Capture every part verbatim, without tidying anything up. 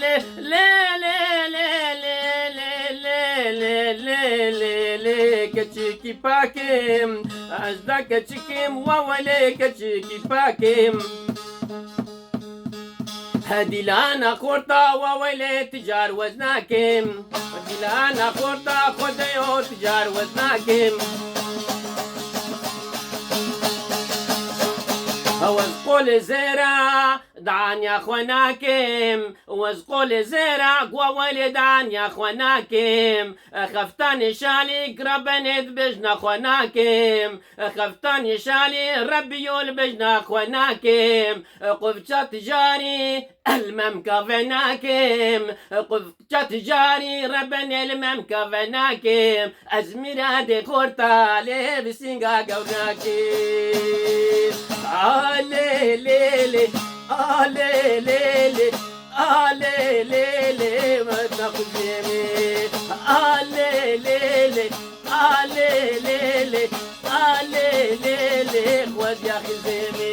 lê, lê, lê, lê, lê, lê, lê, lê, lê, lê, lê, lê, keçikî pakêm, ez da keçikêm, wa welê keçikî pakêm. He dîlana xorta wa welê ticar wez nakêm. Dîlana xorta xwedeyo ticar wez nakêm. Hewez qolê zêra danya xwe nakêm. Wez qolê zêra wa welê danya xwe nakêm. Xeftanê şalî rebenê dibêjna xwe nakêm. Xeftanê şalî rebiyo li bêjna xwe nakêm. Quvça ticarî el memka venakêm. Quvça ticarî rebenê li memka venakêm. Ez mîradê xorta lê bi sînga gewr nakêm. A lê lê lê, a lê lê lê, a lê lê lê, weta xizêmê. A lê lê lê, a lê lê lê, a lê lê lê, xwediya xizêmê.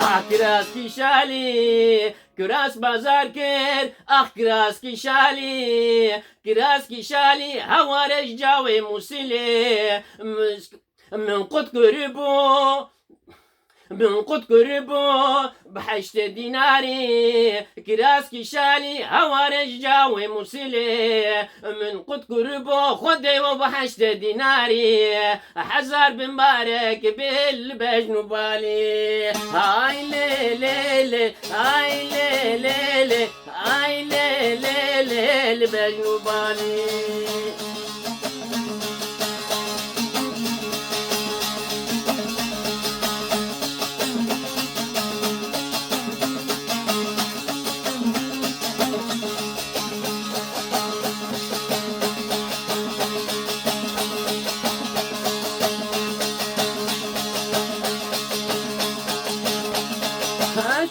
Ah, kiraskî şalî, kiras bazar kir, ah, kiraskî şalî, kiraskî şalî, heware ji cawê Mûsilê. Min qut kiribû, min qut kiribû bi heştê dînarî, kiraskî şalî, heware ji cawê Mûsilê. Min qut kiribû Xwedê we bi heştê dînarî, hezar bimbarek bê li bejn û balî. Ay lê lê lê, ay lê lê lê, ay lê lê lê, li bejn û balî.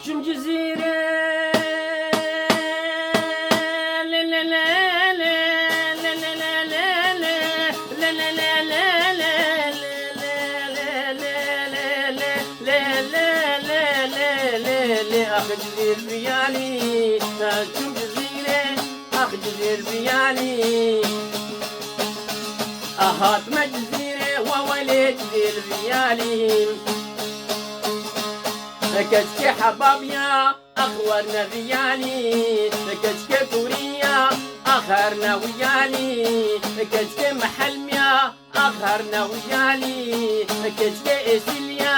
Çûm Cizîrê. Ax Cizîr biyalî, çûm Cizîrê, ax Cizîr biyalî. Ax hatme Cizîrê, wa welê Cizîr biyalî. Keçkê Hebab ya, ax werne viyalî. Keçkê Tûrî ya, ax herne wiyalî. Keçkê Mihelm ya, ax herne wiyalî. Keçkê Êsîl ya,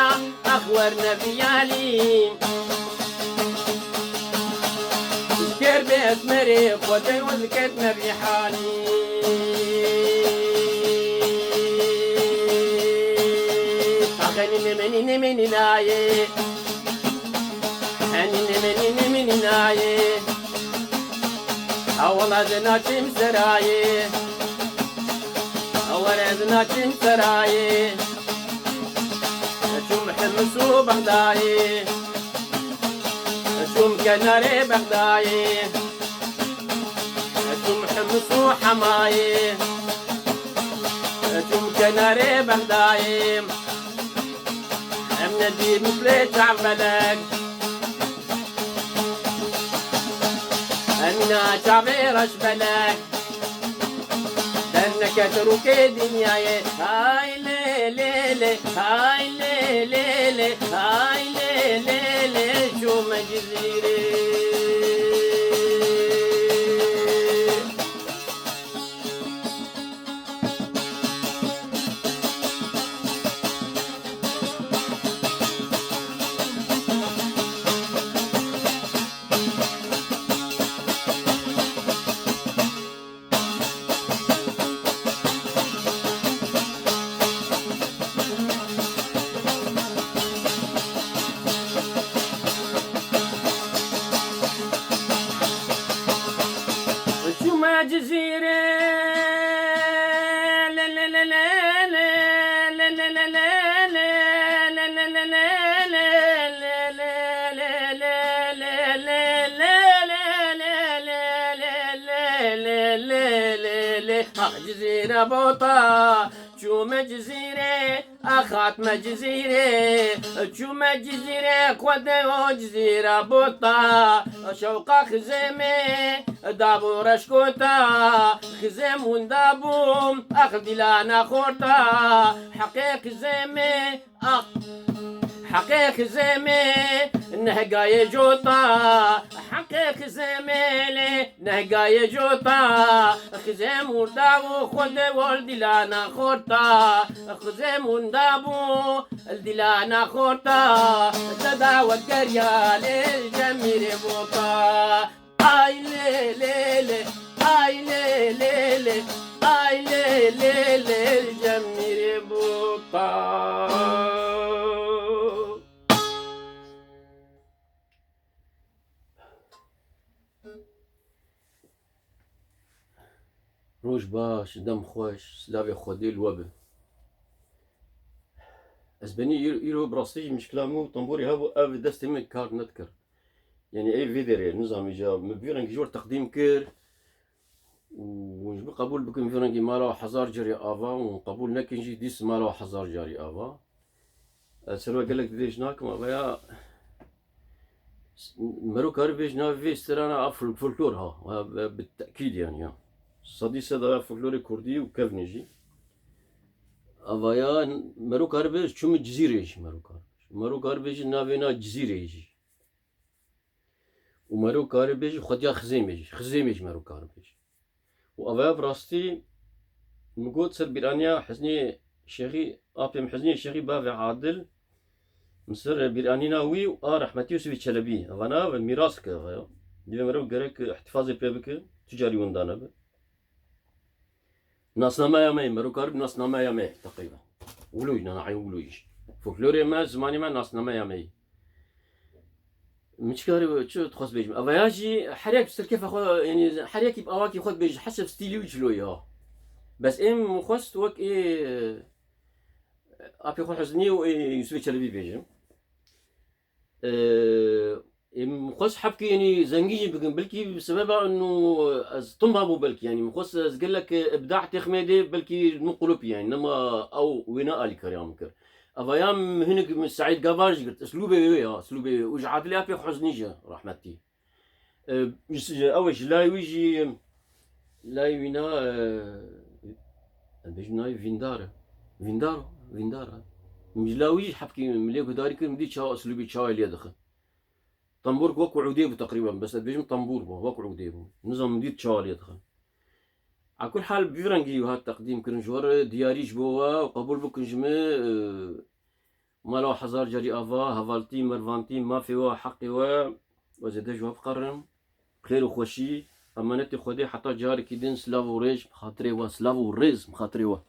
ax werne viyalî. Ker bê esmerê, xwedê û ziketme vî halî. Ax enî nemenî nemenî nayê. Enî nemenî nemenî nayê. Hewala de naçim serayê. Hewala de naçim serayê. Çûm Hims û Bexdayê. Çûm kenarê Bexdayê. Çûm Hims û Hemayê. Çûm kenarê Bexdayê. Em nedî miflê çavbelek. Emîna çavê reşbelek. Derneket rûkê dinyayê. Hay lê lê lê, hay lê lê lê, hay lê lê lê, çûme Cizîrê. Çûme Cizîrê. Ax Cizîre bota, çûme Cizîrê, ax hatme Cizîrê, çûme Cizîrê, xwedê û Cizîre bota. Şewqa xizêmê, dabû reşkota, xizêm winda bûm, ax dîlana xorta. Heqê xizêmê, ax, heqê xizêmê, nehgayê jota, heqê xizêmê lê nehgayê jota. Xizêm û daw û xwedê wol dîlana xorta. Xizêm û dabû dîlana xorta. Deda wek gerya lê cemîrê bota. Ay lê lê lê, ay lê lê lê, ay lê lê lê, cemîrê bota. Roj baş, dem xweş, silavê Xwedê li we be. Ez benî îro, îro bi rastî jî mişkila min û tamborê hebû, ev destê min kar nedikir. Yanî ê vê derê, nizam îca, min bi vî rengî ji wir teqdîm kir û hûn ji min qebûl bikin vî rengî mala hezar carî ava û hûn qebûl nekin jî dîs mala hezar carî ava. Ez ser we gelek dirêj nakim, ava ya Mero karî bêj navê vê strana a fol-, folklor ha, ha, bi, bi tekîd yanî ya. Sedî sed a folklorê kurdî û kevnê jî. Ava ya Mero karî bêj çûme Cizîrê jî Mero karî bêj. Mero karî bêj navê na Cizîrê jî. Û mero karî bêjî xwediya xizêmê jî, xizêmê jî mero karî bêjî. Û avaya bi rastî min got ser bîraniya Hiznê Şêxî, apê min Hiznê Şêxî bavê Adil, min ser bîranîna wî û a rehmetî Yusufê Çelebî, evana ve mîras ke avaya. Divê mero gerek îhtîfazê pê bike, tu carî winda nebe. Nasnameya me, mero karî nasnameya me teqrîben. Wilo jî, nana eyn wilo jî. Folklorê me, zimanê me, nasnameya me. Min çi karî, çi dixwest bêjim? Eva ya jî her yek serkêfa xwe, yanî her yekî bi awakî xwe dibêje, heseb stîlî û çilo ya. Bes êm xwest wek ê apê xwe Hiznî û ê Yusufê Çelebî bêjim. Ee, Ê, min xwest hebkî, yanî zengî jî bikin. Belkî bi sebeba inu ez tim hebû belkî, yanî min xwest ez gelek îbda têxmê dê, belkî min qulip, yanî nema ew wêna alîkariya min kir. Eva ya min hinek min Seîd Gavar jî girt. Islûbê wê ya, islûbê wê. Û ji Adilê Apê Huznî jî, rehmetî. E, ji, ew ji layê wî jî, layê wîna, e, em bêjin nayê Vîndar e. Vîndar, Vîndar e. Min ji layê wî jî hebkî min lê guhdarî kir, min dî çawa islûbê çawa lê dixe. Tembûr wek ûdê bû teqrîben, bes ez dibêjim tembûr bû, wek ûdê bû. Nizam min dît çawa lê dixe. A kul hal bi vî rengî hat teqdîm kirin ji we re, diyarî ji bo we û qebûl bikin ji min, e, mala we hezar carî ava, hevaltî, mervantî, mafê we, heqê we, we zêde ji we biqerin. Xêr û xweşî, emanetê Xwedê heta carekî din, silav û rêz bi xatirê we, silav û rêz bi xatirê we.